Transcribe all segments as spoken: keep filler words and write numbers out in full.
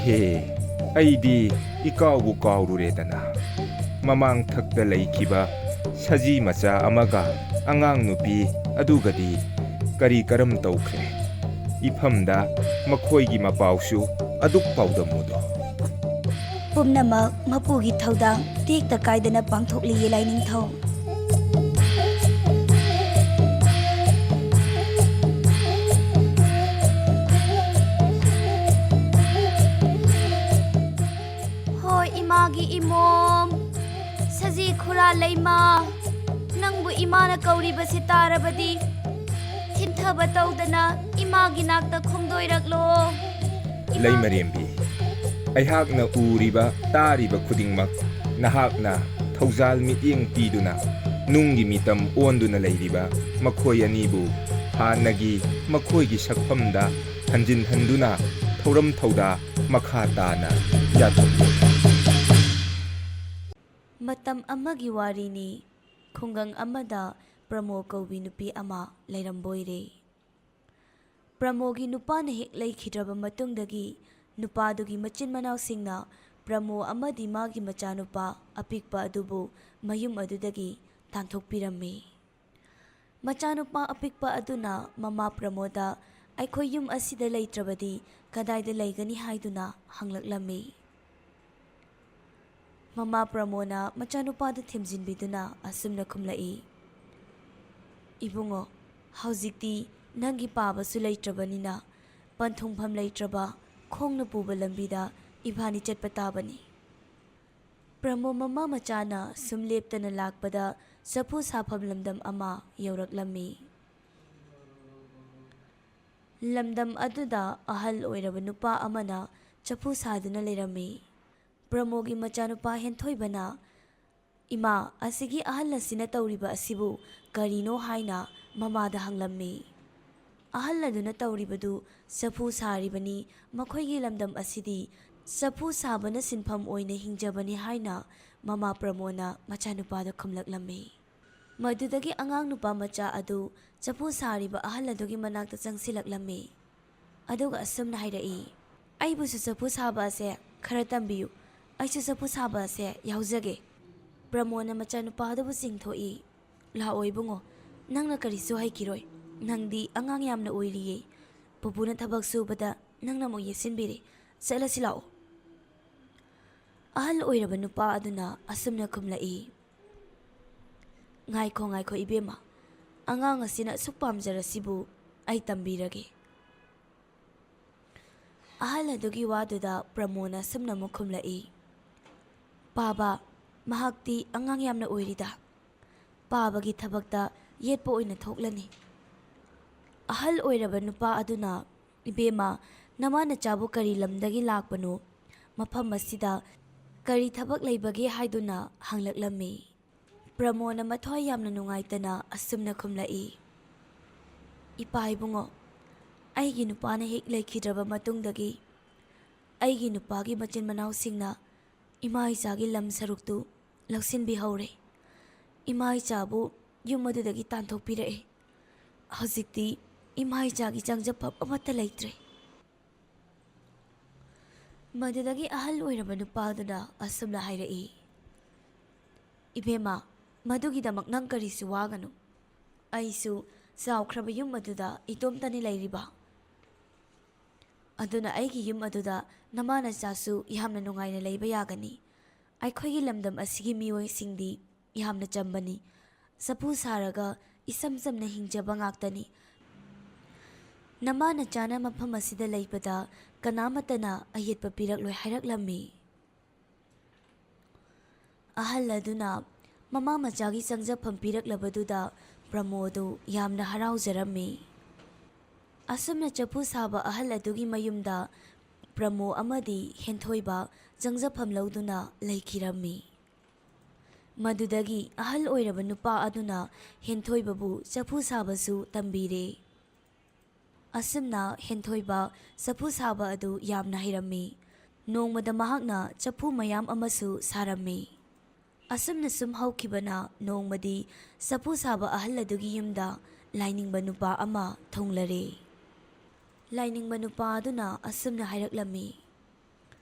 ꯍꯦ, ꯑꯩꯗꯤ ꯏꯀꯥꯎꯕꯨ ꯀꯥꯎꯔꯨꯔꯦꯗꯅ꯫ ꯃꯃꯥꯡ ꯊꯛꯇ ꯂꯩꯈꯤꯕ ꯁꯖꯤ ꯃꯆꯥ ꯑꯃꯒ ꯑꯉꯥꯡ ꯅꯨꯄꯤ ꯑꯗꯨꯒꯗꯤ ꯀꯔꯤ ꯀꯔꯝ ꯇꯧꯈ꯭ꯔꯦ? ꯏꯐꯝꯗ ꯃꯈꯣꯏꯒꯤ ꯃꯄꯥꯎꯁꯨ ꯑꯗꯨꯛ ꯄꯥꯎꯗꯝꯃꯨꯗꯣ꯫ ꯄꯨꯝꯅꯃꯛ ꯃꯄꯨꯒꯤ ꯊꯧꯗꯥꯡ ꯇꯦꯛꯇ ꯀꯥꯏꯗꯅ ꯄꯥꯡꯊꯣꯛꯂꯤꯌꯦ ꯂꯥꯏꯅꯤꯡꯊꯧ꯫ ꯍꯣꯏ, ꯏꯃꯥꯒꯤ ꯏꯃꯣꯝ, ꯁꯖꯤ ꯈꯨꯔꯥ ꯂꯩꯃ, ꯅꯪꯕꯨ ꯏꯃꯥꯅ ꯀꯧꯔꯤꯕꯁꯤ ꯇꯥꯔꯕꯗꯤ ꯊꯤꯟꯊꯕ ꯇꯧꯗꯅ ꯏꯃꯥꯒꯤ ꯅꯥꯛꯇ ꯈꯣꯡꯗꯣꯏꯔꯛꯂꯣ꯫ ꯏꯃꯥ- ꯂꯩꯃꯔꯦꯝꯕꯤ, ꯑꯩꯍꯥꯛꯅ ꯎꯔꯤꯕ ꯇꯥꯔꯤꯕ ꯈꯨꯗꯤꯡꯃꯛ ꯅꯍꯥꯛꯅ ꯊꯧꯖꯥꯜ ꯃꯤꯠꯌꯦꯡ ꯄꯤꯗꯨꯅ ꯅꯨꯡꯒꯤ ꯃꯤꯇꯝ ꯑꯣꯟꯗꯨꯅ ꯂꯩꯔꯤꯕ ꯃꯈꯣꯏ ꯑꯅꯤꯕꯨ ꯍꯥꯟꯅꯒꯤ ꯃꯈꯣꯏꯒꯤ ꯁꯛꯐꯝꯗ ꯍꯟꯖꯤꯟꯍꯟꯗꯨꯅ ꯊꯧꯔꯝ ꯊꯧꯗꯥ ꯃꯈꯥ ꯇꯥꯅ ꯌꯥꯊꯣꯛꯂꯤ꯫ ꯃꯇꯝ ꯑꯃꯒꯤ ꯋꯥꯔꯤꯅꯤ꯫ ꯈꯨꯡꯒꯪ ꯑꯃꯗ ꯄ꯭ꯔꯃꯣ ꯀꯧꯕꯤ ꯅꯨꯄꯤ ꯑꯃ ꯂꯩꯔꯝꯕꯣꯏꯔꯦ꯫ ꯄ꯭ꯔꯃꯣꯒꯤ ꯅꯨꯄꯥꯅ ꯍꯦꯛ ꯂꯩꯈꯤꯗ꯭ꯔꯕ ꯃꯇꯨꯡꯗꯒꯤ ꯅꯨꯄꯥꯗꯨꯒꯤ ꯃꯆꯤꯟ ꯃꯅꯥꯎꯁꯤꯡꯅ ꯄ꯭ꯔꯃꯣ ꯑꯃꯗꯤ ꯃꯥꯒꯤ ꯃꯆꯥꯅꯨꯄꯥ ꯑꯄꯤꯛꯄ ꯑꯗꯨꯕꯨ ꯃꯌꯨꯝ ꯑꯗꯨꯗꯒꯤ ꯇꯥꯟꯊꯣꯛꯄꯤꯔꯝꯃꯤ꯫ ꯃꯆꯥꯅꯨꯄꯥ ꯑꯄꯤꯛꯄ ꯑꯗꯨꯅ ꯃꯃꯥ ꯄ꯭ꯔꯃꯣꯗ, "ꯑꯩꯈꯣꯏ ꯌꯨꯝ ꯑꯁꯤꯗ ꯂꯩꯇ꯭ꯔꯕꯗꯤ ꯀꯗꯥꯏꯗ ꯂꯩꯒꯅꯤ?" ꯍꯥꯏꯗꯨꯅ ꯍꯪꯂꯛꯂꯝꯃꯤ꯫ ꯃꯃꯥ ꯄ꯭ꯔꯃꯣꯅ ꯃꯆꯥꯅꯨꯄꯥꯗꯨ ꯊꯦꯝꯖꯤꯟꯕꯤꯗꯨꯅ ꯑꯁꯨꯝꯅ ꯈꯨꯝꯂꯛꯏ, "ꯏꯕꯨꯡꯉꯣ, ꯍꯧꯖꯤꯛꯇꯤ ꯅꯪꯒꯤ ꯄꯥꯕꯁꯨ ꯂꯩꯇ꯭ꯔꯕꯅꯤꯅ, ꯄꯟꯊꯨꯡꯐꯝ ꯂꯩꯇ꯭ꯔꯕ ꯈꯣꯡꯅ ꯄꯨꯕ ꯂꯝꯕꯤꯗ ꯏꯕꯥꯅꯤ ꯆꯠꯄ ꯇꯥꯕꯅꯤ꯫" ꯄ꯭ꯔꯃꯣ ꯃꯃꯥ ꯃꯆꯥꯅ ꯁꯨꯝ ꯂꯦꯞꯇꯅ ꯂꯥꯛꯄꯗ ꯆꯐꯨ ꯁꯥꯐꯝ ꯂꯝꯗꯝ ꯑꯃ ꯌꯧꯔꯛꯂꯝꯃꯤ꯫ ꯂꯝꯗꯝ ꯑꯗꯨꯗ ꯑꯍꯜ ꯑꯣꯏꯔꯕ ꯅꯨꯄꯥ ꯑꯃꯅ ꯆꯐꯨ ꯁꯥꯗꯨꯅ ꯂꯩꯔꯝꯃꯤ꯫ ꯄ꯭ꯔꯃꯣꯒꯤ ꯃꯆꯥꯅꯨꯄꯥ ꯍꯦꯟꯊꯣꯏꯕꯅ, "ꯏꯃꯥ, ꯑꯁꯤꯒꯤ ꯑꯍꯜ ꯑꯁꯤꯅ ꯇꯧꯔꯤꯕ ꯑꯁꯤꯕꯨ ꯀꯔꯤꯅꯣ?" ꯍꯥꯏꯅ ꯃꯃꯥꯗ ꯍꯪꯂꯝꯃꯤ꯫ ꯑꯍꯜ ꯑꯗꯨꯅ ꯇꯧꯔꯤꯕꯗꯨ ꯆꯐꯨ ꯁꯥꯔꯤꯕꯅꯤ꯫ ꯃꯈꯣꯏꯒꯤ ꯂꯝꯗꯝ ꯑꯁꯤꯗꯤ ꯆꯐꯨ ꯁꯥꯕꯅ ꯁꯤꯟꯐꯝ ꯑꯣꯏꯅ ꯍꯤꯡꯖꯕꯅꯤ ꯍꯥꯏꯅ ꯃꯃꯥ ꯄ꯭ꯔꯃꯣꯅ ꯃꯆꯥꯅꯨꯄꯥꯗ ꯈꯨꯝꯂꯛꯂꯝꯃꯤ꯫ ꯃꯗꯨꯗꯒꯤ ꯑꯉꯥꯡ ꯅꯨꯄꯥ ꯃꯆꯥ ꯑꯗꯨ ꯆꯐꯨ ꯁꯥꯔꯤꯕ ꯑꯍꯜ ꯑꯗꯨꯒꯤ ꯃꯅꯥꯛꯇ ꯆꯪꯁꯤꯜꯂꯛꯂꯝꯃꯤ꯫ ꯑꯗꯨꯒ ꯑꯁꯨꯝꯅ ꯍꯥꯏꯔꯛꯏ, ꯑꯩꯕꯨꯁꯨ ꯆꯐꯨ ꯁꯥꯕ ꯑꯁꯦ ꯈꯔ ꯇꯝꯕꯤꯌꯨ꯫ ꯑꯩꯁꯨ ꯆꯐꯨ ꯁꯥꯕ ꯑꯁꯦ ꯌꯥꯎꯖꯒꯦ꯫ ꯄ꯭ꯔꯃꯣꯗꯅ ꯃꯆꯥꯅꯨꯄꯥ ꯑꯗꯨꯕꯨ ꯆꯤꯡꯊꯣꯛꯏ꯫ "ꯂꯥꯛꯑꯣ ꯏꯕꯨꯡꯉꯣ, ꯅꯪꯅ ꯀꯔꯤꯁꯨ ꯍꯩꯈꯤꯔꯣꯏ꯫ ꯅꯪꯗꯤ ꯑꯉꯥꯡ ꯌꯥꯝꯅ ꯑꯣꯏꯔꯤꯌꯦ꯫ ꯄꯨꯄꯨꯅ ꯊꯕꯛ ꯁꯨꯕꯗ ꯅꯪꯅ ꯑꯃꯨꯛ ꯌꯦꯠꯁꯤꯟꯕꯤꯔꯦ꯫ ꯆꯠꯂꯁꯤ ꯂꯥꯛꯑꯣ꯫" ꯑꯍꯜ ꯑꯣꯏꯔꯕ ꯅꯨꯄꯥ ꯑꯗꯨꯅ ꯑꯁꯨꯝꯅ ꯈꯨꯝꯂꯛꯏ, "ꯉꯥꯏꯈꯣ, ꯉꯥꯏꯈꯣ ꯏꯕꯦꯝꯃ, ꯑꯉꯥꯡ ꯑꯁꯤꯅ ꯑꯁꯨꯛ ꯄꯥꯝꯖꯔꯁꯤꯕꯨ, ꯑꯩ ꯇꯝꯕꯤꯔꯒꯦ꯫" ꯑꯍꯜ ꯑꯗꯨꯒꯤ ꯋꯥꯗꯨꯗ ꯄ꯭ꯔꯃꯣꯗꯅ ꯑꯁꯨꯝꯅ ꯑꯃꯨꯛ ꯈꯨꯝꯂꯛꯏ, "ꯄꯥꯕ, ꯃꯍꯥꯛꯇꯤ ꯑꯉꯥꯡ ꯌꯥꯝꯅ ꯑꯣꯏꯔꯤꯗ꯫ ꯄꯥꯕꯒꯤ ꯊꯕꯛꯇ ꯌꯦꯠꯄ ꯑꯣꯏꯅ ꯊꯣꯛꯂꯅꯤ꯫" ꯑꯍꯜ ꯑꯣꯏꯔꯕ ꯅꯨꯄꯥ ꯑꯗꯨꯅ, "ꯏꯕꯦꯝꯃ, ꯅꯃꯥ ꯅꯆꯥꯕꯨ ꯀꯔꯤ ꯂꯝꯗꯒꯤ ꯂꯥꯛꯄꯅꯣ? ꯃꯐꯝ ꯑꯁꯤꯗ ꯀꯔꯤ ꯊꯕꯛ ꯂꯩꯕꯒꯦ?" ꯍꯥꯏꯗꯨꯅ ꯍꯪꯂꯛꯂꯝꯃꯤ꯫ ꯄ꯭ꯔꯃꯣꯗꯅ ꯃꯊ꯭ꯋꯥꯏ ꯌꯥꯝꯅ ꯅꯨꯡꯉꯥꯏꯇꯅ ꯑꯁꯨꯝꯅ ꯈꯨꯝꯂꯛꯏ, "ꯏꯄꯥ ꯏꯕꯨꯡꯉꯣ, ꯑꯩꯒꯤ ꯅꯨꯄꯥꯅ ꯍꯦꯛ ꯂꯩꯈꯤꯗ꯭ꯔꯕ ꯃꯇꯨꯡꯗꯒꯤ ꯑꯩꯒꯤ ꯅꯨꯄꯥꯒꯤ ꯃꯆꯤꯟ ꯃꯅꯥꯎꯁꯤꯡꯅ ꯏꯃꯥ ꯏꯆꯥꯒꯤ ꯂꯝ ꯁꯔꯨꯛꯇꯨ ꯂꯧꯁꯤꯟꯕꯤꯍꯧꯔꯦ꯫ ꯏꯃꯥ ꯏꯆꯥꯕꯨ ꯌꯨꯝ ꯑꯗꯨꯗꯒꯤ ꯇꯥꯟꯊꯣꯛꯄꯤꯔꯛꯑꯦ꯫ ꯍꯧꯖꯤꯛꯇꯤ ꯏꯃꯥ ꯏꯆꯥꯒꯤ ꯆꯪꯖꯐꯝ ꯑꯃꯠꯇ ꯂꯩꯇ꯭ꯔꯦ꯫" ꯃꯗꯨꯗꯒꯤ ꯑꯍꯜ ꯑꯣꯏꯔꯕ ꯅꯨꯄꯥꯗꯨꯅ ꯑꯁꯨꯝꯅ ꯍꯥꯏꯔꯛꯏ, "ꯏꯕꯦꯝꯃ, ꯃꯗꯨꯒꯤꯗꯃꯛ ꯅꯪ ꯀꯔꯤꯁꯨ ꯋꯥꯒꯅꯨ꯫ ꯑꯩꯁꯨ ꯆꯥꯎꯈ꯭ꯔꯕ ꯌꯨꯝ ꯑꯗꯨꯗ ꯏꯇꯣꯝꯇꯅꯤ ꯂꯩꯔꯤꯕ꯫ ꯑꯗꯨꯅ ꯑꯩꯒꯤ ꯌꯨꯝ ꯑꯗꯨꯗ ꯅꯃꯥ ꯅꯆꯥꯁꯨ ꯌꯥꯝꯅ ꯅꯨꯡꯉꯥꯏꯅ ꯂꯩꯕ ꯌꯥꯒꯅꯤ꯫ ꯑꯩꯈꯣꯏꯒꯤ ꯂꯝꯗꯝ ꯑꯁꯤꯒꯤ ꯃꯤꯑꯣꯏꯁꯤꯡꯗꯤ ꯌꯥꯝꯅ ꯆꯝꯕꯅꯤ꯫ ꯆꯐꯨ ꯁꯥꯔꯒ ꯏꯆꯝ ꯆꯝꯅ ꯍꯤꯡꯖꯕ ꯉꯥꯛꯇꯅꯤ꯫ ꯅꯃꯥ ꯅꯆꯥꯅ ꯃꯐꯝ ꯑꯁꯤꯗ ꯂꯩꯕꯗ ꯀꯅꯥꯃꯠꯇꯅ ꯑꯌꯦꯠꯄ ꯄꯤꯔꯛꯂꯣꯏ" ꯍꯥꯏꯔꯛꯂꯝꯃꯤ꯫ ꯑꯍꯜ ꯑꯗꯨꯅ ꯃꯃꯥ ꯃꯆꯥꯒꯤ ꯆꯪꯖꯐꯝ ꯄꯤꯔꯛꯂꯕꯗꯨꯗ ꯄ꯭ꯔꯃꯣꯗꯨ ꯌꯥꯝꯅ ꯍꯔꯥꯎꯖꯔꯝꯃꯤ꯫ ꯑꯁꯨꯝꯅ ꯆꯐꯨ ꯁꯥꯕ ꯑꯍꯜ ꯑꯗꯨꯒꯤ ꯃꯌꯨꯝꯗ ꯄ꯭ꯔꯃꯣ ꯑꯃꯗꯤ ꯍꯦꯟꯊꯣꯏꯕ ꯆꯪꯖꯐꯝ ꯂꯧꯗꯨꯅ ꯂꯩꯈꯤꯔꯝꯃꯤ꯫ ꯃꯗꯨꯗꯒꯤ ꯑꯍꯜ ꯑꯣꯏꯔꯕ ꯅꯨꯄꯥ ꯑꯗꯨꯅ ꯍꯦꯟꯊꯣꯏꯕꯕꯨ ꯆꯐꯨ ꯁꯥꯕꯁꯨ ꯇꯝꯕꯤꯔꯦ꯫ ꯑꯁꯨꯝꯅ ꯍꯦꯟꯊꯣꯏꯕ ꯆꯐꯨ ꯁꯥꯕ ꯑꯗꯨ ꯌꯥꯝꯅ ꯍꯩꯔꯝꯃꯤ꯫ ꯅꯣꯡꯃꯗ ꯃꯍꯥꯛꯅ ꯆꯐꯨ ꯃꯌꯥꯝ ꯑꯃꯁꯨ ꯁꯥꯔꯝꯃꯤ꯫ ꯑꯁꯨꯝꯅ ꯁꯨꯝ ꯍꯧꯈꯤꯕꯅ ꯅꯣꯡꯃꯗꯤ ꯆꯐꯨ ꯁꯥꯕ ꯑꯍꯜ ꯑꯗꯨꯒꯤ ꯌꯨꯝꯗ ꯂꯥꯏꯅꯤꯡꯕ ꯅꯨꯄꯥ ꯑꯃ ꯊꯨꯡꯂꯔꯦ꯫ ꯂꯥꯏꯅꯤꯡꯕ ꯅꯨꯄꯥ ꯑꯗꯨꯅ ꯑꯁꯨꯝꯅ ꯍꯥꯏꯔꯛꯂꯝꯃꯤ,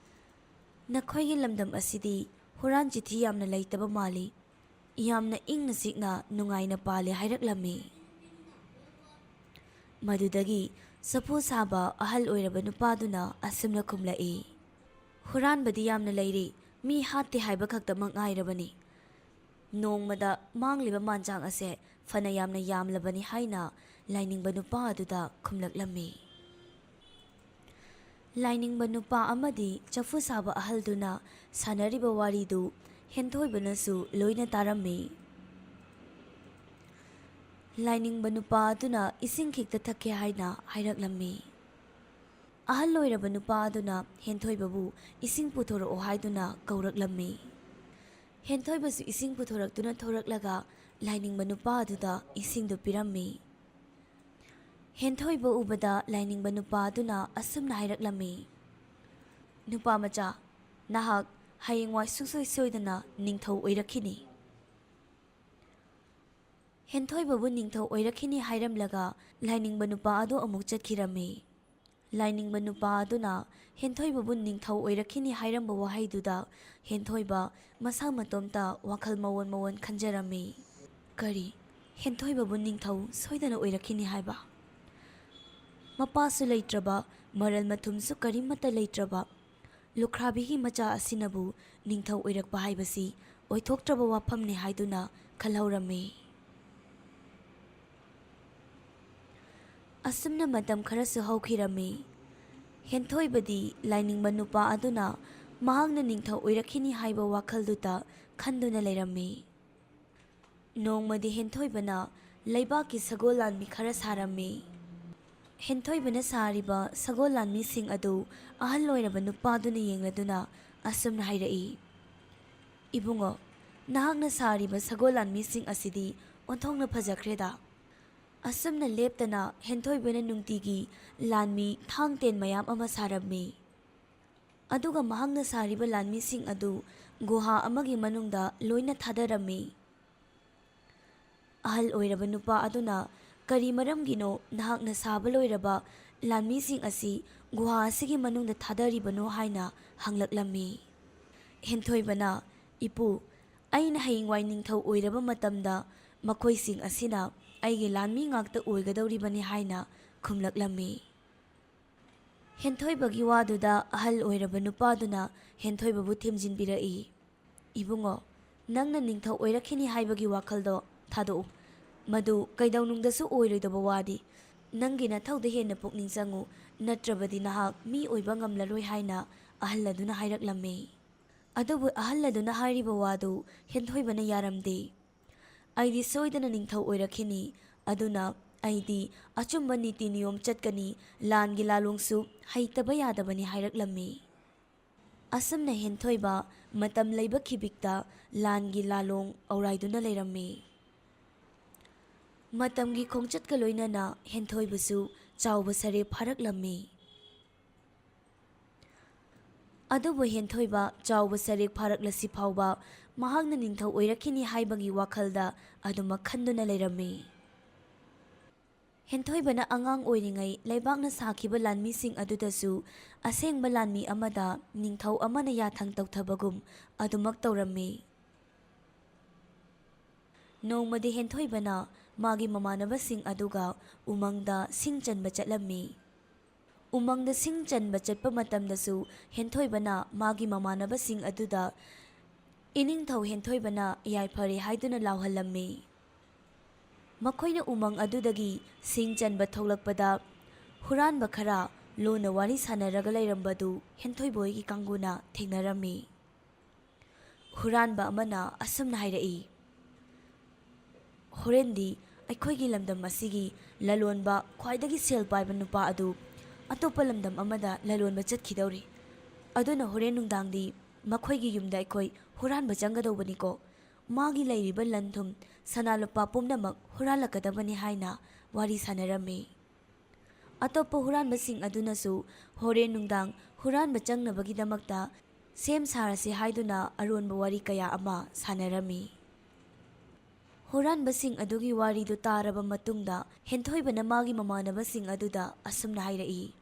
"ꯅꯈꯣꯏꯒꯤ ꯂꯝꯗꯝ ꯑꯁꯤꯗꯤ ꯍꯨꯔꯥꯟ ꯆꯤꯊꯤ ꯌꯥꯝꯅ ꯂꯩꯇꯕ ꯃꯥꯜꯂꯤ꯫ ꯌꯥꯝꯅ ꯏꯪꯅ ꯆꯤꯛꯅ ꯅꯨꯡꯉꯥꯏꯅ ꯄꯥꯜꯂꯤ" ꯍꯥꯏꯔꯛꯂꯝꯃꯤ꯫ ꯃꯗꯨꯗꯒꯤ ꯆꯐꯨ ꯁꯥꯕ ꯑꯍꯜ ꯑꯣꯏꯔꯕ ꯅꯨꯄꯥꯗꯨꯅ ꯑꯁꯨꯝꯅ ꯈꯨꯝꯂꯛꯏ, "ꯍꯨꯔꯥꯟꯕꯗꯤ ꯌꯥꯝꯅ ꯂꯩꯔꯤ, ꯃꯤ ꯍꯥꯠꯇꯦ ꯍꯥꯏꯕ ꯈꯛꯇꯃꯛ ꯉꯥꯏꯔꯕꯅꯤ꯫ ꯅꯣꯡꯃꯗ ꯃꯥꯡꯂꯤꯕ ꯃꯥꯟꯆꯥꯡ ꯑꯁꯦ ꯐꯅ ꯌꯥꯝꯅ ꯌꯥꯝꯂꯕꯅꯤ" ꯍꯥꯏꯅ ꯂꯥꯏꯅꯤꯡꯕ ꯅꯨꯄꯥ ꯑꯗꯨꯗ ꯈꯨꯝꯂꯛꯂꯝꯃꯤ꯫ ꯂꯥꯏꯅꯤꯡꯕ ꯅꯨꯄꯥ ꯑꯃꯗꯤ ꯆꯐꯨ ꯁꯥꯕ ꯑꯍꯜꯗꯨꯅ ꯁꯥꯟꯅꯔꯤꯕ ꯋꯥꯔꯤꯗꯨ ꯍꯦꯟꯊꯣꯏꯕꯅꯁꯨ ꯂꯣꯏꯅ ꯇꯥꯔꯝꯃꯤ꯫ ꯂꯥꯏꯅꯤꯡꯕ ꯅꯨꯄꯥ ꯑꯗꯨꯅ ꯏꯁꯤꯡ ꯈꯤꯛꯇ ꯊꯛꯀꯦ ꯍꯥꯏꯅ ꯍꯥꯏꯔꯛꯂꯝꯃꯤ꯫ ꯑꯍꯜ ꯑꯣꯏꯔꯕ ꯅꯨꯄꯥ ꯑꯗꯨꯅ ꯍꯦꯟꯊꯣꯏꯕꯕꯨ ꯏꯁꯤꯡ ꯄꯨꯊꯣꯔꯛꯑꯣ ꯍꯥꯏꯗꯨꯅ ꯀꯧꯔꯛꯂꯝꯃꯤ꯫ ꯍꯦꯟꯊꯣꯏꯕꯁꯨ ꯏꯁꯤꯡ ꯄꯨꯊꯣꯔꯛꯇꯨꯅ ꯊꯣꯔꯛꯂꯒ ꯂꯥꯏꯅꯤꯡꯕ ꯅꯨꯄꯥ ꯑꯗꯨꯗ ꯏꯁꯤꯡꯗꯨ ꯄꯤꯔꯝꯃꯤ꯫ ꯍꯦꯟꯊꯣꯏꯕ ꯎꯕꯗ ꯂꯥꯏꯅꯤꯡꯕ ꯅꯨꯄꯥ ꯑꯗꯨꯅ ꯑꯁꯨꯝꯅ ꯍꯥꯏꯔꯛꯂꯝꯃꯤ, "ꯅꯨꯄꯥ ꯃꯆꯥ, ꯅꯍꯥꯛ ꯍꯌꯦꯡꯋꯥꯏ ꯁꯨꯡꯁꯣꯏ ꯁꯣꯏꯗꯅ ꯅꯤꯡꯊꯧ ꯑꯣꯏꯔꯛꯈꯤꯅꯤ"꯫ ꯍꯦꯟꯊꯣꯏꯕꯕꯨ ꯅꯤꯡꯊꯧ ꯑꯣꯏꯔꯛꯈꯤꯅꯤ ꯍꯥꯏꯔꯝꯂꯒ ꯂꯥꯏꯅꯤꯡꯕ ꯅꯨꯄꯥ ꯑꯗꯨ ꯑꯃꯨꯛ ꯆꯠꯈꯤꯔꯝꯃꯤ꯫ ꯂꯥꯏꯅꯤꯡꯕ ꯅꯨꯄꯥ ꯑꯗꯨꯅ ꯍꯦꯟꯊꯣꯏꯕꯕꯨ ꯅꯤꯡꯊꯧ ꯑꯣꯏꯔꯛꯈꯤꯅꯤ ꯍꯥꯏꯔꯝꯕ ꯋꯥꯍꯩꯗꯨꯗ ꯍꯦꯟꯊꯣꯏꯕ ꯃꯁꯥ ꯃꯇꯣꯝꯇ ꯋꯥꯈꯜ ꯃꯑꯣꯟ ꯃꯑꯣꯟ ꯈꯟꯖꯔꯝꯃꯤ꯫ "ꯀꯔꯤ? ꯍꯦꯟꯊꯣꯏꯕꯕꯨ ꯅꯤꯡꯊꯧ ꯁꯣꯏꯗꯅ ꯑꯣꯏꯔꯛꯈꯤꯅꯤ ꯍꯥꯏꯕ? ꯃꯄꯥꯁꯨ ꯂꯩꯇ꯭ꯔꯕ, ꯃꯔꯜ ꯃꯊꯨꯝꯁꯨ ꯀꯔꯤꯃꯠꯇ ꯂꯩꯇ꯭ꯔꯕ ꯂꯨꯈ꯭ꯔꯥꯕꯤꯒꯤ ꯃꯆꯥ ꯑꯁꯤꯅꯕꯨ ꯅꯤꯡꯊꯧ ꯑꯣꯏꯔꯛꯄ ꯍꯥꯏꯕꯁꯤ ꯑꯣꯏꯊꯣꯛꯇ꯭ꯔꯕ ꯋꯥꯐꯝꯅꯤ" ꯍꯥꯏꯗꯨꯅ ꯈꯜꯍꯧꯔꯝꯃꯤ꯫ ꯑꯁꯨꯝꯅ ꯃꯇꯝ ꯈꯔꯁꯨ ꯍꯧꯈꯤꯔꯝꯃꯤ꯫ ꯍꯦꯟꯊꯣꯏꯕꯗꯤ ꯂꯥꯏꯅꯤꯡꯕ ꯅꯨꯄꯥ ꯑꯗꯨꯅ ꯃꯍꯥꯛꯅ ꯅꯤꯡꯊꯧ ꯑꯣꯏꯔꯛꯈꯤꯅꯤ ꯍꯥꯏꯕ ꯋꯥꯈꯜꯗꯨꯇ ꯈꯟꯗꯨꯅ ꯂꯩꯔꯝꯃꯤ꯫ ꯅꯣꯡꯃꯗꯤ ꯍꯦꯟꯊꯣꯏꯕꯅ ꯂꯩꯕꯥꯛꯀꯤ ꯁꯒꯣꯜ ꯂꯥꯟꯃꯤ ꯈꯔ ꯁꯥꯔꯝꯃꯤ꯫ ꯍꯦꯟꯊꯣꯏꯕꯅ ꯁꯥꯔꯤꯕ ꯁꯒꯣꯜ ꯂꯥꯟꯃꯤꯁꯤꯡ ꯑꯗꯨ ꯑꯍꯜ ꯑꯣꯏꯔꯕ ꯅꯨꯄꯥꯗꯨꯅ ꯌꯦꯡꯂꯗꯨꯅ ꯑꯁꯨꯝꯅ ꯍꯥꯏꯔꯛꯏ, "ꯏꯕꯨꯡꯉꯣ, ꯅꯍꯥꯛꯅ ꯁꯥꯔꯤꯕ ꯁꯒꯣꯜ ꯂꯥꯟꯃꯤꯁꯤꯡ ꯑꯁꯤꯗꯤ ꯑꯣꯟꯊꯣꯛꯅ ꯐꯖꯈ꯭ꯔꯦꯗ"꯫ ꯑꯁꯨꯝꯅ ꯂꯦꯞꯇꯅ ꯍꯦꯟꯊꯣꯏꯕꯅ ꯅꯨꯡꯇꯤꯒꯤ ꯂꯥꯟꯃꯤ ꯊꯥꯡ ꯇꯦꯟ ꯃꯌꯥꯝ ꯑꯃ ꯁꯥꯔꯝꯃꯤ꯫ ꯑꯗꯨꯒ ꯃꯍꯥꯛꯅ ꯁꯥꯔꯤꯕ ꯂꯥꯟꯃꯤꯁꯤꯡ ꯑꯗꯨ ꯒꯨꯍꯥ ꯑꯃꯒꯤ ꯃꯅꯨꯡꯗ ꯂꯣꯏꯅ ꯊꯥꯗꯔꯝꯃꯤ꯫ ꯑꯍꯜ ꯑꯣꯏꯔꯕ ꯅꯨꯄꯥ ꯑꯗꯨꯅ, "ꯀꯔꯤ ꯃꯔꯝꯒꯤꯅꯣ ꯅꯍꯥꯛꯅ ꯁꯥꯕ ꯂꯣꯏꯔꯕ ꯂꯥꯟꯃꯤꯁꯤꯡ ꯑꯁꯤ ꯒꯨꯍꯥ ꯑꯁꯤꯒꯤ ꯃꯅꯨꯡꯗ ꯊꯥꯗꯔꯤꯕꯅꯣ ꯍꯥꯏꯅ ꯍꯪꯂꯛꯂꯝꯃꯤ꯫ ꯍꯦꯟꯊꯣꯏꯕꯅ, "ꯏꯄꯨ, ꯑꯩꯅ ꯍꯌꯦꯡꯋꯥꯏ ꯅꯤꯡꯊꯧ ꯑꯣꯏꯔꯕ ꯃꯇꯝꯗ ꯃꯈꯣꯏꯁꯤꯡ ꯑꯁꯤꯅ ꯑꯩꯒꯤ ꯂꯥꯟꯃꯤ ꯉꯥꯛꯇ ꯑꯣꯏꯒꯗꯧꯔꯤꯕꯅꯤ" ꯍꯥꯏꯅ ꯈꯨꯝꯂꯛꯂꯝꯃꯤ꯫ ꯍꯦꯟꯊꯣꯏꯕꯒꯤ ꯋꯥꯗꯨꯗ ꯑꯍꯜ ꯑꯣꯏꯔꯕ ꯅꯨꯄꯥꯗꯨꯅ ꯍꯦꯟꯊꯣꯏꯕꯕꯨ ꯊꯦꯝꯖꯤꯟꯕꯤꯔꯛꯏ꯫ "ꯏꯕꯨꯡꯉꯣ, ꯅꯪꯅ ꯅꯤꯡꯊꯧ ꯑꯣꯏꯔꯛꯈꯤꯅꯤ ꯍꯥꯏꯕꯒꯤ ꯋꯥꯈꯜꯗꯣ ꯊꯥꯗꯣꯛꯎ꯫ ꯃꯗꯨ ꯀꯩꯗꯧꯅꯨꯡꯗꯁꯨ ꯑꯣꯏꯔꯣꯏꯗꯕ ꯋꯥꯗꯤ꯫ ꯅꯪꯒꯤ ꯅꯊꯧꯗ ꯍꯦꯟꯅ ꯄꯨꯛꯅꯤꯡ ꯆꯪꯉꯨ, ꯅꯠꯇ꯭ꯔꯕꯗꯤ ꯅꯍꯥꯛ ꯃꯤ ꯑꯣꯏꯕ ꯉꯝꯂꯔꯣꯏ" ꯍꯥꯏꯅ ꯑꯍꯜ ꯑꯗꯨꯅ ꯍꯥꯏꯔꯛꯂꯝꯃꯤ꯫ ꯑꯗꯨꯕꯨ ꯑꯍꯜ ꯑꯗꯨꯅ ꯍꯥꯏꯔꯤꯕ ꯋꯥꯗꯨ ꯍꯦꯟꯊꯣꯏꯕꯅ ꯌꯥꯔꯝꯗꯦ꯫ "ꯑꯩꯗꯤ ꯁꯣꯏꯗꯅ ꯅꯤꯡꯊꯧ ꯑꯣꯏꯔꯛꯈꯤꯅꯤ, ꯑꯗꯨꯅ ꯑꯩꯗꯤ ꯑꯆꯨꯝꯕ ꯅꯤꯇꯤ ꯅꯤꯌꯣꯝ ꯆꯠꯀꯅꯤ, ꯂꯥꯟꯒꯤ ꯂꯥꯂꯣꯡꯁꯨ ꯍꯩꯇꯕ ꯌꯥꯗꯕꯅꯤ" ꯍꯥꯏꯔꯛꯂꯝꯃꯤ꯫ ꯑꯁꯨꯝꯅ ꯍꯦꯟꯊꯣꯏꯕ ꯃꯇꯝ ꯂꯩꯕ ꯈꯤꯕꯤꯛꯇ ꯂꯥꯟꯒꯤ ꯂꯥꯂꯣꯡ ꯑꯧꯔꯥꯏꯗꯨꯅ ꯂꯩꯔꯝꯃꯤ꯫ ꯃꯇꯝꯒꯤ ꯈꯣꯡꯆꯠꯀ ꯂꯣꯏꯅꯅ ꯍꯦꯟꯊꯣꯏꯕꯁꯨ ꯆꯥꯎꯕ ꯁꯔꯦ ꯐꯥꯔꯛꯂꯝꯃꯤ꯫ ꯑꯗꯨꯕꯨ ꯍꯦꯟꯊꯣꯏꯕ ꯆꯥꯎꯕ ꯁꯔꯦ ꯐꯥꯔꯛꯂꯁꯤ ꯐꯥꯎꯕ ꯃꯍꯥꯛꯅ ꯅꯤꯡꯊꯧ ꯑꯣꯏꯔꯛꯈꯤꯅꯤ ꯍꯥꯏꯕꯒꯤ ꯋꯥꯈꯜꯗ ꯑꯗꯨꯃꯛ ꯈꯟꯗꯨꯅ ꯂꯩꯔꯝꯃꯤ꯫ ꯍꯦꯟꯊꯣꯏꯕꯅ ꯑꯉꯥꯡ ꯑꯣꯏꯔꯤꯉꯩ ꯂꯩꯕꯥꯛꯅ ꯁꯥꯈꯤꯕ ꯂꯥꯟꯃꯤꯁꯤꯡ ꯑꯗꯨꯗꯁꯨ ꯑꯁꯦꯡꯕ ꯂꯥꯟꯃꯤ ꯑꯃꯗ ꯅꯤꯡꯊꯧ ꯑꯃꯅ ꯌꯥꯊꯪ ꯇꯧꯊꯕꯒꯨꯝ ꯑꯗꯨꯃꯛ ꯇꯧꯔꯝꯃꯤ꯫ ꯅꯣꯡꯃꯗꯤ ꯍꯦꯟꯊꯣꯏꯕꯅ ꯃꯥꯒꯤ ꯃꯃꯥꯟꯅꯕꯁꯤꯡ ꯑꯗꯨꯒ ꯎꯃꯪꯗ ꯁꯤꯡ ꯆꯟꯕ ꯆꯠꯂꯝꯃꯤ꯫ ꯎꯃꯪꯗ ꯁꯤꯡ ꯆꯟꯕ ꯆꯠꯄ ꯃꯇꯝꯗꯁꯨ ꯍꯦꯟꯊꯣꯏꯕꯅ ꯃꯥꯒꯤ ꯃꯃꯥꯟꯅꯕꯁꯤꯡ ꯑꯗꯨꯗ ꯏꯅꯤꯡꯊꯧ ꯍꯦꯟꯊꯣꯏꯕꯅ ꯌꯥꯏꯐꯔꯦ ꯍꯥꯏꯗꯨꯅ ꯂꯥꯎꯍꯜꯂꯝꯃꯤ꯫ ꯃꯈꯣꯏꯅ ꯎꯃꯪ ꯑꯗꯨꯗꯒꯤ ꯁꯤꯡ ꯆꯟꯕ ꯊꯣꯛꯂꯛꯄꯗ ꯍꯨꯔꯥꯟꯕ ꯈꯔ ꯂꯣꯟꯅ ꯋꯥꯔꯤ ꯁꯥꯟꯅꯔꯒ ꯂꯩꯔꯝꯕꯗꯨ ꯍꯦꯟꯊꯣꯏꯕ ꯍꯣꯏꯒꯤ ꯀꯥꯡꯕꯨꯅ ꯊꯦꯡꯅꯔꯝꯃꯤ꯫ ꯍꯨꯔꯥꯟꯕ ꯑꯃꯅ ꯑꯁꯨꯝꯅ ꯍꯥꯏꯔꯛꯏ, "ꯍꯣꯔꯦꯟꯗꯤ ꯑꯩꯈꯣꯏꯒꯤ ꯂꯝꯗꯝ ꯑꯁꯤꯒꯤ ꯂꯂꯣꯟꯕ, ꯈ꯭ꯋꯥꯏꯗꯒꯤ ꯁꯦꯜ ꯄꯥꯏꯕ ꯅꯨꯄꯥ ꯑꯗꯨ ꯑꯇꯣꯞꯄ ꯂꯝꯗꯝ ꯑꯃꯗ ꯂꯂꯣꯟꯕ ꯆꯠꯈꯤꯗꯧꯔꯤ꯫ ꯑꯗꯨꯅ ꯍꯣꯔꯦꯟ ꯅꯨꯡꯗꯥꯡꯗꯤ ꯃꯈꯣꯏꯒꯤ ꯌꯨꯝꯗ ꯑꯩꯈꯣꯏ ꯍꯨꯔꯥꯟꯕ ꯆꯪꯒꯗꯧꯕꯅꯤꯀꯣ꯫ ꯃꯥꯒꯤ ꯂꯩꯔꯤꯕ ꯂꯟ ꯊꯨꯝ, ꯁꯅꯥ ꯂꯨꯄꯥ ꯄꯨꯝꯅꯃꯛ ꯍꯨꯔꯥꯜꯂꯛꯀꯗꯕꯅꯤ" ꯍꯥꯏꯅ ꯋꯥꯔꯤ ꯁꯥꯟꯅꯔꯝꯃꯤ꯫ ꯑꯇꯣꯞꯄ ꯍꯨꯔꯥꯟꯕꯁꯤꯡ ꯑꯗꯨꯅꯁꯨ ꯍꯣꯔꯦꯟ ꯅꯨꯡꯗꯥꯡ ꯍꯨꯔꯥꯟꯕ ꯆꯪꯅꯕꯒꯤꯗꯃꯛꯇ ꯁꯦꯝ ꯁꯥꯔꯁꯤ ꯍꯥꯏꯗꯨꯅ ꯑꯔꯣꯟꯕ ꯋꯥꯔꯤ ꯀꯌꯥ ꯑꯃ ꯁꯥꯟꯅꯔꯝꯃꯤ꯫ ꯍꯨꯔꯥꯟꯕꯁꯤꯡ ꯑꯗꯨꯒꯤ ꯋꯥꯔꯤꯗꯨ ꯇꯥꯔꯕ ꯃꯇꯨꯡꯗ ꯍꯦꯟꯊꯣꯏꯕꯅ ꯃꯥꯒꯤ ꯃꯃꯥꯟꯅꯕꯁꯤꯡ ꯑꯗꯨꯗ ꯑꯁꯨꯝꯅ ꯍꯥꯏꯔꯛꯏ,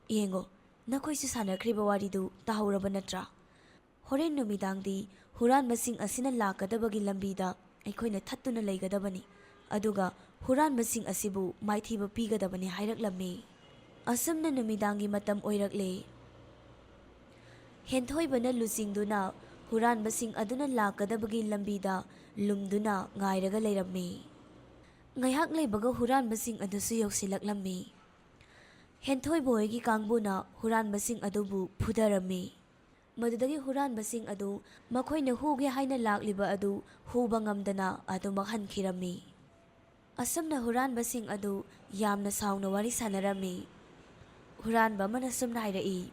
"ꯌꯦꯡꯉꯣ, ꯅꯈꯣꯏꯁꯨ ꯁꯥꯟꯅꯈ꯭ꯔꯤꯕ ꯋꯥꯔꯤꯗꯨ ꯇꯥꯍꯧꯔꯕ ꯅꯠꯇ꯭ꯔꯥ? ꯍꯣꯔꯦꯟ ꯅꯨꯃꯤꯗꯥꯡꯗꯤ ꯍꯨꯔꯥꯟꯕꯁꯤꯡ ꯑꯁꯤꯅ ꯂꯥꯛꯀꯗꯕꯒꯤ ꯂꯝꯕꯤꯗ ꯑꯩꯈꯣꯏꯅ ꯊꯠꯇꯨꯅ ꯂꯩꯒꯗꯕꯅꯤ, ꯑꯗꯨꯒ ꯍꯨꯔꯥꯟꯕꯁꯤꯡ ꯑꯁꯤꯕꯨ ꯃꯥꯏꯊꯤꯕ ꯄꯤꯒꯗꯕꯅꯤ" ꯍꯥꯏꯔꯛꯂꯝꯃꯤ꯫ ꯑꯁꯨꯝꯅ ꯅꯨꯃꯤꯗꯥꯡꯒꯤ ꯃꯇꯝ ꯑꯣꯏꯔꯛꯂꯦ꯫ ꯍꯦꯟꯊꯣꯏꯕꯅ ꯂꯨꯆꯤꯡꯗꯨꯅ ꯍꯨꯔꯥꯟꯕꯁꯤꯡ ꯑꯗꯨꯅ ꯂꯥꯛꯀꯗꯕꯒꯤ ꯂꯝꯕꯤꯗ ꯂꯨꯝꯗꯨꯅ ꯉꯥꯏꯔꯒ ꯂꯩꯔꯝꯃꯤ꯫ ꯉꯥꯏꯍꯥꯛ ꯂꯩꯕꯒ ꯍꯨꯔꯥꯟꯕꯁꯤꯡ ꯑꯗꯨꯁꯨ ꯌꯧꯁꯤꯜꯂꯛꯂꯝꯃꯤ꯫ ꯍꯦꯟꯊꯣꯏꯕ ꯍꯣꯏꯒꯤ ꯀꯥꯡꯕꯨꯅ ꯍꯨꯔꯥꯟꯕꯁꯤꯡ ꯑꯗꯨꯕꯨ ꯐꯨꯊꯔꯝꯃꯤ꯫ ꯃꯗꯨꯗꯒꯤ ꯍꯨꯔꯥꯟꯕꯁꯤꯡ ꯑꯗꯨ ꯃꯈꯣꯏꯅ ꯍꯨꯒꯦ ꯍꯥꯏꯅ ꯂꯥꯛꯂꯤꯕ ꯑꯗꯨ ꯍꯨꯕ ꯉꯝꯗꯅ ꯑꯗꯨꯃꯛ ꯍꯟꯈꯤꯔꯝꯃꯤ꯫ ꯑꯁꯨꯝꯅ ꯍꯨꯔꯥꯟꯕꯁꯤꯡ ꯑꯗꯨ ꯌꯥꯝꯅ ꯁꯥꯎꯅ ꯋꯥꯔꯤ ꯁꯥꯟꯅꯔꯝꯃꯤ꯫ ꯍꯨꯔꯥꯟꯕ ꯑꯃꯅ ꯁꯨꯝꯅ ꯍꯥꯏꯔꯛꯏ,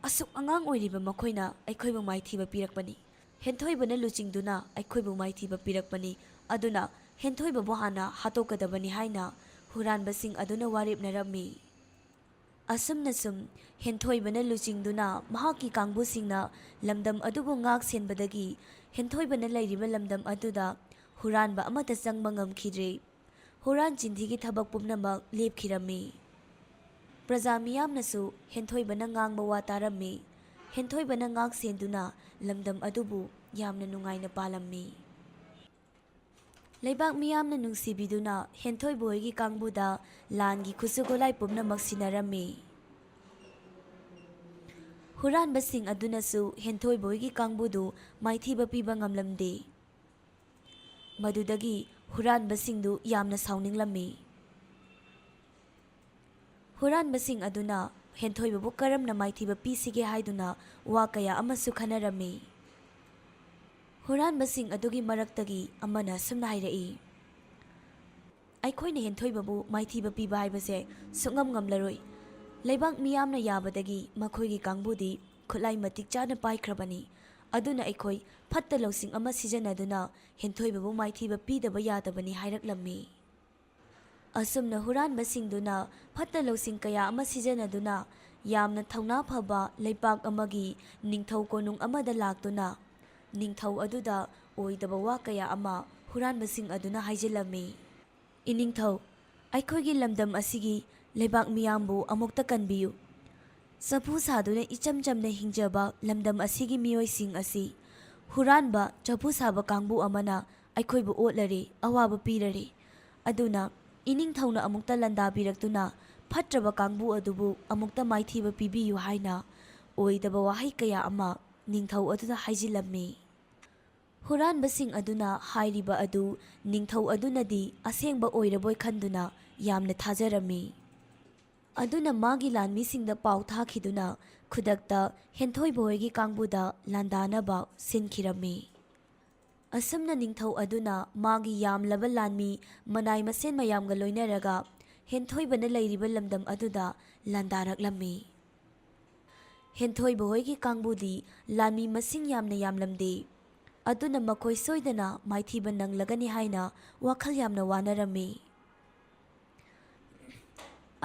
"ꯑꯁꯨꯛ ꯑꯉꯥꯡ ꯑꯣꯏꯔꯤꯕ ꯃꯈꯣꯏꯅ ꯑꯩꯈꯣꯏꯕꯨ ꯃꯥꯏꯊꯤꯕ ꯄꯤꯔꯛꯄꯅꯤ꯫ ꯍꯦꯟꯊꯣꯏꯕꯅ ꯂꯨꯆꯤꯡꯗꯨꯅ ꯑꯩꯈꯣꯏꯕꯨ ꯃꯥꯏꯊꯤꯕ ꯄꯤꯔꯛꯄꯅꯤ, ꯑꯗꯨꯅ ꯍꯦꯟꯊꯣꯏꯕꯕꯨ ꯍꯥꯟꯅ ꯍꯥꯠꯇꯣꯛꯀꯗꯕꯅꯤ" ꯍꯥꯏꯅ ꯍꯨꯔꯥꯟꯕꯁꯤꯡ ꯑꯗꯨꯅ ꯋꯥꯔꯦꯞꯅꯔꯝꯃꯤ꯫ ꯑꯁꯨꯝꯅ ꯁꯨꯝ ꯍꯦꯟꯊꯣꯏꯕꯅ ꯂꯨꯆꯤꯡꯗꯨꯅ ꯃꯍꯥꯛꯀꯤ ꯀꯥꯡꯕꯨꯁꯤꯡꯅ ꯂꯝꯗꯝ ꯑꯗꯨꯕꯨ ꯉꯥꯛ ꯁꯦꯟꯕꯗꯒꯤ ꯍꯦꯟꯊꯣꯏꯕꯅ ꯂꯩꯔꯤꯕ ꯂꯝꯗꯝ ꯑꯗꯨꯗ ꯍꯨꯔꯥꯟꯕ ꯑꯃꯠꯇ ꯆꯪꯕ ꯉꯝꯈꯤꯗ꯭ꯔꯦ꯫ ꯍꯨꯔꯥꯟ ꯆꯤꯟꯊꯤꯒꯤ ꯊꯕꯛ ꯄꯨꯝꯅꯃꯛ ꯂꯦꯞꯈꯤꯔꯝꯃꯤ꯫ ꯄ꯭ꯔꯖꯥ ꯃꯤꯌꯥꯝꯅꯁꯨ ꯍꯦꯟꯊꯣꯏꯕꯅ ꯉꯥꯡꯕ ꯋꯥ ꯇꯥꯔꯝꯃꯤ꯫ ꯍꯦꯟꯊꯣꯏꯕꯅ ꯉꯥꯛ ꯁꯦꯟꯗꯨꯅ ꯂꯝꯗꯝ ꯑꯗꯨꯕꯨ ꯌꯥꯝꯅ ꯅꯨꯡꯉꯥꯏꯅ ꯄꯥꯜꯂꯝꯃꯤ꯫ ꯂꯩꯕꯥꯛ ꯃꯤꯌꯥꯝꯅ ꯅꯨꯡꯁꯤꯕꯤꯗꯨꯅ ꯍꯦꯟꯊꯣꯏꯕ ꯍꯣꯏꯒꯤ ꯀꯥꯡꯕꯨꯗ ꯂꯥꯟꯒꯤ ꯈꯨꯠꯁꯨ ꯈꯨꯠꯂꯥꯏ ꯄꯨꯝꯅꯃꯛ ꯁꯤꯟꯅꯔꯝꯃꯤ꯫ ꯍꯨꯔꯥꯟꯕꯁꯤꯡ ꯑꯗꯨꯅꯁꯨ ꯍꯦꯟꯊꯣꯏꯕ ꯍꯣꯏꯒꯤ ꯀꯥꯡꯕꯨꯗꯨ ꯃꯥꯏꯊꯤꯕ ꯄꯤꯕ ꯉꯝꯂꯝꯗꯦ꯫ ꯃꯗꯨꯗꯒꯤ ꯍꯨꯔꯥꯟꯕꯁꯤꯡꯗꯨ ꯌꯥꯝꯅ ꯁꯥꯎꯅꯤꯡꯂꯝꯃꯤ꯫ ꯍꯨꯔꯥꯟꯕꯁꯤꯡ ꯑꯗꯨꯅ ꯍꯦꯟꯊꯣꯏꯕꯕꯨ ꯀꯔꯝꯅ ꯃꯥꯏꯊꯤꯕ ꯄꯤꯁꯤꯒꯦ ꯍꯥꯏꯗꯨꯅ ꯋꯥ ꯀꯌꯥ ꯑꯃꯁꯨ ꯈꯟꯅꯔꯝꯃꯤ꯫ ꯍꯨꯔꯥꯟꯕꯁꯤꯡ ꯑꯗꯨꯒꯤ ꯃꯔꯛꯇꯒꯤ ꯑꯃꯅ ꯑꯁꯨꯝꯅ ꯍꯥꯏꯔꯛꯏ, "ꯑꯩꯈꯣꯏꯅ ꯍꯦꯟꯊꯣꯏꯕꯕꯨ ꯃꯥꯏꯊꯤꯕ ꯄꯤꯕ ꯍꯥꯏꯕꯁꯦ ꯁꯨꯡꯉꯝ ꯉꯝꯂꯔꯣꯏ꯫ ꯂꯩꯕꯥꯛ ꯃꯤꯌꯥꯝꯅ ꯌꯥꯕꯗꯒꯤ ꯃꯈꯣꯏꯒꯤ ꯀꯥꯡꯕꯨꯗꯤ ꯈꯨꯠꯂꯥꯏ ꯃꯇꯤꯛ ꯆꯥꯅ ꯄꯥꯏꯈ꯭ꯔꯕꯅꯤ꯫ ꯑꯗꯨꯅ ꯑꯩꯈꯣꯏ ꯐꯠꯇ ꯂꯧꯁꯤꯡ ꯑꯃ ꯁꯤꯖꯤꯟꯅꯗꯨꯅ ꯍꯦꯟꯊꯣꯏꯕꯕꯨ ꯃꯥꯏꯊꯤꯕ ꯄꯤꯗꯕ ꯌꯥꯗꯕꯅꯤ" ꯍꯥꯏꯔꯛꯂꯝꯃꯤ꯫ ꯑꯁꯨꯝꯅ ꯍꯨꯔꯥꯟꯕꯁꯤꯡꯗꯨꯅ ꯐꯠꯇ ꯂꯧꯁꯤꯡ ꯀꯌꯥ ꯑꯃ ꯁꯤꯖꯤꯟꯅꯗꯨꯅ ꯌꯥꯝꯅ ꯊꯧꯅꯥ ꯐꯕ ꯂꯩꯄꯥꯛ ꯑꯃꯒꯤ ꯅꯤꯡꯊꯧ ꯀꯣꯅꯨꯡ ꯑꯃꯗ ꯂꯥꯛꯇꯨꯅ ꯅꯤꯡꯊꯧ ꯑꯗꯨꯗ ꯑꯣꯏꯗꯕ ꯋꯥ ꯀꯌꯥ ꯑꯃ ꯍꯨꯔꯥꯟꯕꯁꯤꯡ ꯑꯗꯨꯅ ꯍꯥꯏꯖꯤꯜꯂꯝꯃꯤ꯫ "ꯏꯅꯤꯡꯊꯧ, ꯑꯩꯈꯣꯏꯒꯤ ꯂꯝꯗꯝ ꯑꯁꯤꯒꯤ ꯂꯩꯕꯥꯛ ꯃꯤꯌꯥꯝꯕꯨ ꯑꯃꯨꯛꯇ ꯀꯟꯕꯤꯌꯨ꯫ ꯆꯐꯨ ꯁꯥꯗꯨꯅ ꯏꯆꯝ ꯆꯝꯅ ꯍꯤꯡꯖꯕ ꯂꯝꯗꯝ ꯑꯁꯤꯒꯤ ꯃꯤꯑꯣꯏꯁꯤꯡ ꯑꯁꯤ ꯍꯨꯔꯥꯟꯕ ꯆꯐꯨ ꯁꯥꯕ ꯀꯥꯡꯕꯨ ꯑꯃꯅ ꯑꯩꯈꯣꯏꯕꯨ ꯑꯣꯠꯂꯔꯦ, ꯑꯋꯥꯕ ꯄꯤꯔꯔꯦ꯫ ꯑꯗꯨꯅ ꯏꯅꯤꯡꯊꯧꯅ ꯑꯃꯨꯛꯇ ꯂꯥꯟꯗꯥꯕꯤꯔꯛꯇꯨꯅ ꯐꯠꯇ꯭ꯔꯕ ꯀꯥꯡꯕꯨ ꯑꯗꯨꯕꯨ ꯑꯃꯨꯛꯇ ꯃꯥꯏꯊꯤꯕ ꯄꯤꯕꯤꯌꯨ" ꯍꯥꯏꯅ ꯑꯣꯏꯗꯕ ꯋꯥꯍꯩ ꯀꯌꯥ ꯑꯃ ꯅꯤꯡꯊꯧ ꯑꯗꯨꯗ ꯍꯥꯏꯖꯤꯜꯂꯝꯃꯤ꯫ ꯍꯨꯔꯥꯟꯕꯁꯤꯡ ꯑꯗꯨꯅ ꯍꯥꯏꯔꯤꯕ ꯑꯗꯨ ꯅꯤꯡꯊꯧ ꯑꯗꯨꯅꯗꯤ ꯑꯁꯦꯡꯕ ꯑꯣꯏꯔꯕꯣꯏ ꯈꯟꯗꯨꯅ ꯌꯥꯝꯅ ꯊꯥꯖꯔꯝꯃꯤ꯫ ꯑꯗꯨꯅ ꯃꯥꯒꯤ ꯂꯥꯟꯃꯤꯁꯤꯡꯗ ꯄꯥꯎ ꯊꯥꯈꯤꯗꯨꯅ ꯈꯨꯗꯛꯇ ꯍꯦꯟꯊꯣꯏꯕ ꯍꯣꯏꯒꯤ ꯀꯥꯡꯕꯨꯗ ꯂꯥꯟꯗꯥꯅꯕ ꯁꯤꯟꯈꯤꯔꯝꯃꯤ꯫ ꯑꯁꯨꯝꯅ ꯅꯤꯡꯊꯧ ꯑꯗꯨꯅ ꯃꯥꯒꯤ ꯌꯥꯝꯂꯕ ꯂꯥꯟꯃꯤ ꯃꯅꯥꯏ ꯃꯁꯦꯟ ꯃꯌꯥꯝꯒ ꯂꯣꯏꯅꯔꯒ ꯍꯦꯟꯊꯣꯏꯕꯅ ꯂꯩꯔꯤꯕ ꯂꯝꯗꯝ ꯑꯗꯨꯗ ꯂꯥꯟꯗꯥꯔꯛꯂꯝꯃꯤ꯫ ꯍꯦꯟꯊꯣꯏꯕ ꯍꯣꯏꯒꯤ ꯀꯥꯡꯕꯨꯗꯤ ꯂꯥꯟꯃꯤ ꯃꯁꯤꯡ ꯌꯥꯝꯅ ꯌꯥꯝꯂꯝꯗꯦ꯫ ꯑꯗꯨꯅ ꯃꯈꯣꯏ ꯁꯣꯏꯗꯅ ꯃꯥꯏꯊꯤꯕ ꯅꯪꯂꯒꯅꯤ ꯍꯥꯏꯅ ꯋꯥꯈꯜ ꯌꯥꯝꯅ ꯋꯥꯅꯔꯝꯃꯤ꯫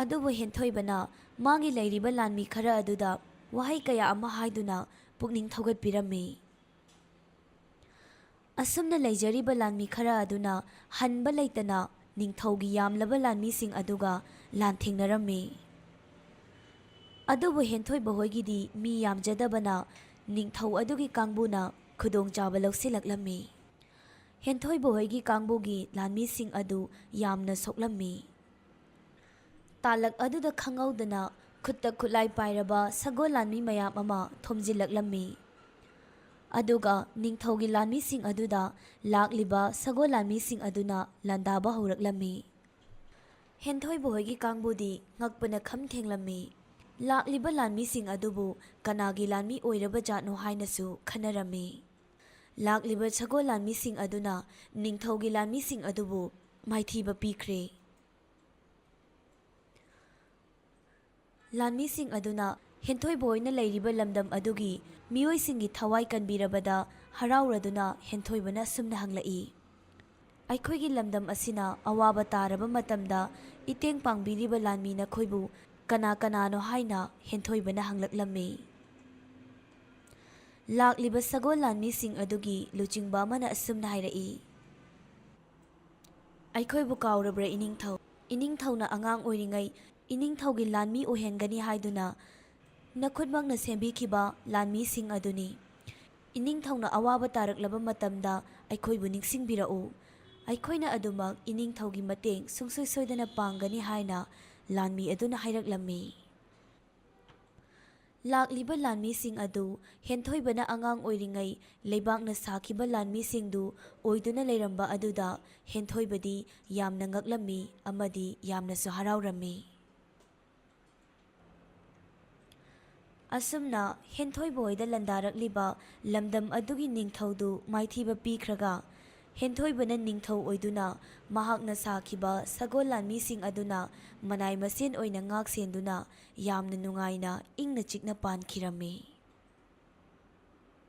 ꯑꯗꯨꯕꯨ ꯍꯦꯟꯊꯣꯏꯕꯅ ꯃꯥꯒꯤ ꯂꯩꯔꯤꯕ ꯂꯥꯟꯃꯤ ꯈꯔ ꯑꯗꯨꯗ ꯋꯥꯍꯩ ꯀꯌꯥ ꯑꯃ ꯍꯥꯏꯗꯨꯅ ꯄꯨꯛꯅꯤꯡ ꯊꯧꯒꯠꯄꯤꯔꯝꯃꯤ꯫ ꯑꯁꯨꯝꯅ ꯂꯩꯖꯔꯤꯕ ꯂꯥꯟꯃꯤ ꯈꯔ ꯑꯗꯨꯅ ꯍꯟꯕ ꯂꯩꯇꯅ ꯅꯤꯡꯊꯧꯒꯤ ꯌꯥꯝꯂꯕ ꯂꯥꯟꯃꯤꯁꯤꯡ ꯑꯗꯨꯒ ꯂꯥꯟꯊꯦꯡꯅꯔꯝꯃꯤ꯫ ꯑꯗꯨꯕꯨ ꯍꯦꯟꯊꯣꯏꯕ ꯍꯣꯏꯒꯤꯗꯤ ꯃꯤ ꯌꯥꯝꯖꯗꯕꯅ ꯅꯤꯡꯊꯧ ꯑꯗꯨꯒꯤ ꯀꯥꯡꯕꯨꯅ ꯈꯨꯗꯣꯡꯆꯥꯕ ꯂꯧꯁꯤꯜꯂꯛꯂꯝꯃꯤ꯫ ꯍꯦꯟꯊꯣꯏꯕ ꯍꯣꯏꯒꯤ ꯀꯥꯡꯕꯨꯒꯤ ꯂꯥꯟꯃꯤꯁꯤꯡ ꯑꯗꯨ ꯌꯥꯝꯅ ꯁꯣꯛꯂꯝꯃꯤ꯫ ꯇꯥꯂꯛ ꯑꯗꯨꯗ ꯈꯪꯍꯧꯗꯅ ꯈꯨꯠꯇ ꯈꯨꯠꯂꯥꯏ ꯄꯥꯏꯔꯕ ꯁꯒꯣꯜ ꯂꯥꯟꯃꯤ ꯃꯌꯥꯝ ꯑꯃ ꯊꯣꯝꯖꯤꯜꯂꯛꯂꯝꯃꯤ꯫ ꯑꯗꯨꯒ ꯅꯤꯡꯊꯧꯒꯤ ꯂꯥꯟꯃꯤꯁꯤꯡ ꯑꯗꯨꯗ ꯂꯥꯛꯂꯤꯕ ꯁꯒꯣꯜ ꯂꯥꯟꯃꯤꯁꯤꯡ ꯑꯗꯨꯅ ꯂꯥꯟꯗꯥꯕ ꯍꯧꯔꯛꯂꯝꯃꯤ꯫ ꯍꯦꯟꯊꯣꯏꯕ ꯍꯣꯏꯒꯤ ꯀꯥꯡꯕꯨꯗꯤ ꯉꯛꯄꯅ ꯈꯝ ꯊꯦꯡꯂꯝꯃꯤ꯫ ꯂꯥꯛꯂꯤꯕ ꯂꯥꯟꯃꯤꯁꯤꯡ ꯑꯗꯨꯕꯨ ꯀꯅꯥꯒꯤ ꯂꯥꯟꯃꯤ ꯑꯣꯏꯔꯕ ꯖꯥꯠꯅꯣ ꯍꯥꯏꯅꯁꯨ ꯈꯟꯅꯔꯝꯃꯤ꯫ ꯂꯥꯛꯂꯤꯕ ꯁꯒꯣꯜ ꯂꯥꯟꯃꯤꯁꯤꯡ ꯑꯗꯨꯅ ꯅꯤꯡꯊꯧꯒꯤ ꯂꯥꯟꯃꯤꯁꯤꯡ ꯑꯗꯨꯕꯨ ꯃꯥꯏꯊꯤꯕ ꯄꯤꯈ꯭ꯔꯦ꯫ ꯂꯥꯟꯃꯤꯁꯤꯡ ꯑꯗꯨꯅ ꯍꯦꯟꯊꯣꯏꯕ ꯍꯣꯏꯅ ꯂꯩꯔꯤꯕ ꯂꯝꯗꯝ ꯑꯗꯨꯒꯤ ꯃꯤꯑꯣꯏꯁꯤꯡꯒꯤ ꯊꯋꯥꯏ ꯀꯟꯕꯤꯔꯕꯗ ꯍꯔꯥꯎꯔꯗꯨꯅ ꯍꯦꯟꯊꯣꯏꯕꯅ ꯑꯁꯨꯝꯅ ꯍꯪꯂꯛꯏ, "ꯑꯩꯈꯣꯏꯒꯤ ꯂꯝꯗꯝ ꯑꯁꯤꯅ ꯑꯋꯥꯕ ꯇꯥꯔꯕ ꯃꯇꯝꯗ ꯏꯇꯦꯡ ꯄꯥꯡꯕꯤꯔꯤꯕ ꯂꯥꯟꯃꯤ ꯅꯈꯣꯏꯕꯨ ꯀꯅꯥ ꯀꯅꯥꯅꯣ?" ꯍꯥꯏꯅ ꯍꯦꯟꯊꯣꯏꯕꯅ ꯍꯪꯂꯛꯂꯝꯃꯤ꯫ ꯂꯥꯛꯂꯤꯕ ꯁꯒꯣꯜ ꯂꯥꯟꯃꯤꯁꯤꯡ ꯑꯗꯨꯒꯤ ꯂꯨꯆꯤꯡꯕ ꯑꯃꯅ ꯑꯁꯨꯝꯅ ꯍꯥꯏꯔꯛꯏ, "ꯑꯩꯈꯣꯏꯕꯨ ꯀꯥꯎꯔꯕ꯭ꯔꯥ ꯏꯅꯤꯡꯊꯧ? ꯏꯅꯤꯡꯊꯧꯅ ꯑꯉꯥꯡ ꯑꯣꯏꯔꯤꯉꯩ ꯏꯅꯤꯡꯊꯧꯒꯤ ꯂꯥꯟꯃꯤ ꯑꯣꯏꯍꯟꯒꯅꯤ ꯍꯥꯏꯗꯨꯅ ꯅꯈꯨꯠꯃꯛꯅ ꯁꯦꯝꯕꯤꯈꯤꯕ ꯂꯥꯟꯃꯤꯁꯤꯡ ꯑꯗꯨꯅꯤ꯫ ꯏꯅꯤꯡꯊꯧꯅ ꯑꯋꯥꯕ ꯇꯥꯔꯛꯂꯕ ꯃꯇꯝꯗ ꯑꯩꯈꯣꯏꯕꯨ ꯅꯤꯡꯁꯤꯡꯕꯤꯔꯛꯎ꯫ ꯑꯩꯈꯣꯏꯅ ꯑꯗꯨꯃꯛ ꯏꯅꯤꯡꯊꯧꯒꯤ ꯃꯇꯦꯡ ꯁꯨꯡꯁꯣꯏ ꯁꯣꯏꯗꯅ ꯄꯥꯡꯒꯅꯤ" ꯍꯥꯏꯅ ꯂꯥꯟꯃꯤ ꯑꯗꯨꯅ ꯍꯥꯏꯔꯛꯂꯝꯃꯤ꯫ ꯂꯥꯛꯂꯤꯕ ꯂꯥꯟꯃꯤꯁꯤꯡ ꯑꯗꯨ ꯍꯦꯟꯊꯣꯏꯕꯅ ꯑꯉꯥꯡ ꯑꯣꯏꯔꯤꯉꯩ ꯂꯩꯕꯥꯛꯅ ꯁꯥꯈꯤꯕ ꯂꯥꯟꯃꯤꯁꯤꯡꯗꯨ ꯑꯣꯏꯗꯨꯅ ꯂꯩꯔꯝꯕ ꯑꯗꯨꯗ ꯍꯦꯟꯊꯣꯏꯕꯗꯤ ꯌꯥꯝꯅ ꯉꯛꯂꯝꯃꯤ ꯑꯃꯗꯤ ꯌꯥꯝꯅꯁꯨ ꯍꯔꯥꯎꯔꯝꯃꯤ꯫ ꯑꯁꯨꯝꯅ ꯍꯦꯟꯊꯣꯏꯕ ꯍꯣꯏꯗ ꯂꯥꯟꯗꯥꯔꯛꯂꯤꯕ ꯂꯝꯗꯝ ꯑꯗꯨꯒꯤ ꯅꯤꯡꯊꯧꯗꯨ ꯃꯥꯏꯊꯤꯕ ꯄꯤꯈ꯭ꯔꯒ, ꯍꯦꯟꯊꯣꯏꯕꯅ ꯅꯤꯡꯊꯧ ꯑꯣꯏꯗꯨꯅ ꯃꯍꯥꯛꯅ ꯁꯥꯈꯤꯕ ꯁꯒꯣꯜ ꯂꯥꯟꯃꯤꯁꯤꯡ ꯑꯗꯨꯅ ꯃꯅꯥꯏ ꯃꯁꯦꯟ ꯑꯣꯏꯅ ꯉꯥꯛ ꯁꯦꯟꯗꯨꯅ ꯌꯥꯝꯅ ꯅꯨꯡꯉꯥꯏꯅ ꯏꯪꯅ ꯆꯤꯛꯅ ꯄꯥꯟꯈꯤꯔꯝꯃꯤ꯫